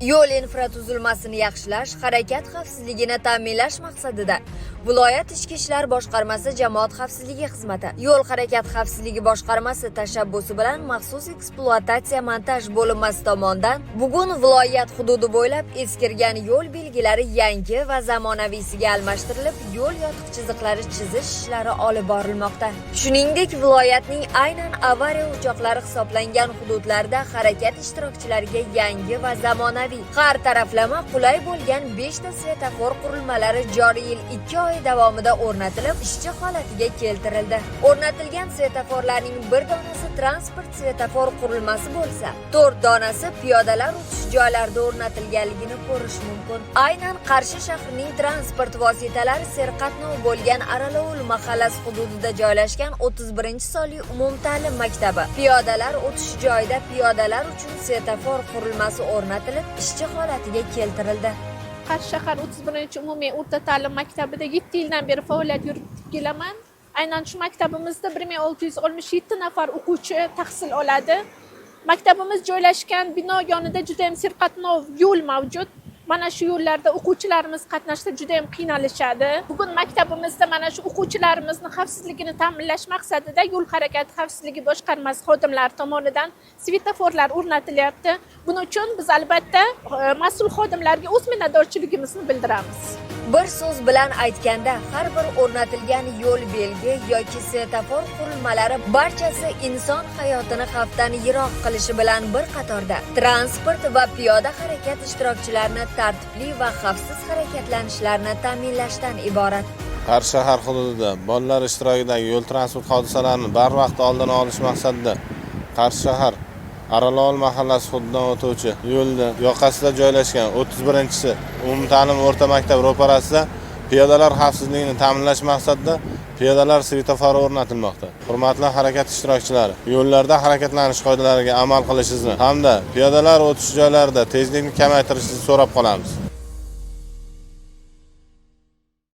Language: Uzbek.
Yo'l infratuzilmasini yaxshilash, harakat xavfsizligini ta'minlash maqsadida viloyat Ichki ishlar boshqarmasi jamoat xavfsizligi xizmati, yo'l harakati xavfsizligi boshqarmasi tashabbusi bilan maxsus ekspluatatsiya montaj bo'linmasi tomonidan bugun viloyat hududi bo'ylab eskirgan yo'l belgilari yangi va zamonaviysiga almashtirilib, yo'l yotiq chiziqlari chizish ishlari olib borilmoqda. Shuningdek, viloyatning aynan avariya o'choqlari hisoblangan hududlarda harakat ishtirokchilariga yangi va zamonaviy, har taraflama qulay bo'lgan 5 ta svetofor qurilmalari joriy yil 2 oy davomida o'rnatilib, ishchi holatiga keltirildi. O'rnatilgan svetoforlarning bir donasi transport svetofor qurilmasi bo'lsa, 4 donasi piyodalar o'tish joylarida o'rnatilganligini ko'rish mumkin. Aynan Qarshi shahrining transport vositalari serqatnov bo'lgan Aralovul mahallasi hududida joylashgan 31-sonli umumta'lim maktabi piyodalar o'tish joyida piyodalar uchun svetofor qurilmasi o'rnatilib, ishchi holatiga keltirildi. Qarshi shahar 31-umumiy o'rta ta'lim maktabida 7 yildan beri faoliyat yuritib kelaman. Aynan shu maktabimizda 1667 nafar o'quvchi tahsil oladi. Maktabimiz joylashgan bino yonida juda ham serqatnov yo'l mavjud. Mana shu yo'llarda o'quvchilarimiz qatnashda juda ham qiynalishadi. Bugun maktabimizda mana shu o'quvchilarimizni xavfsizligini ta'minlash maqsadida yo'l harakati xavfsizligi boshqarmasi xodimlari tomonidan svetoforlar o'rnatilyapti. Buning uchun biz albatta mas'ul xodimlarga o'z minnatdorchiligimizni bildiramiz. Bir so'z bilan aytganda, har bir o'rnatilgan yo'l belgi yoki svetofor qurilmalari barchasi inson hayotini xavfdan yiroq qilishi bilan bir qatorda transport va piyoda harakat ishtirokchilarini tartibli va xavfsiz harakatlanishlarini ta'minlashdan iborat. Qarshi shahar hududida bolalar ishtirokidagi yo'l transport hodisalarini barvaqt oldini olish maqsadida Qarshi shahar Aralovul mahallasi hududidan o'tuvchi yo'lni yoqasida joylashgan 31 umumta'lim o'rta maktab ro'parasida piyodalar xavfsizligini ta'minlash maqsadida piyodalar svetofori o'rnatilmoqda. Hurmatli harakat ishtirokchilari, yo'llarda harakatlanish qoidalariga amal qilishingizni hamda piyodalar o'tish joylarida tezlikni kamaytirishingizni so'rab qolamiz.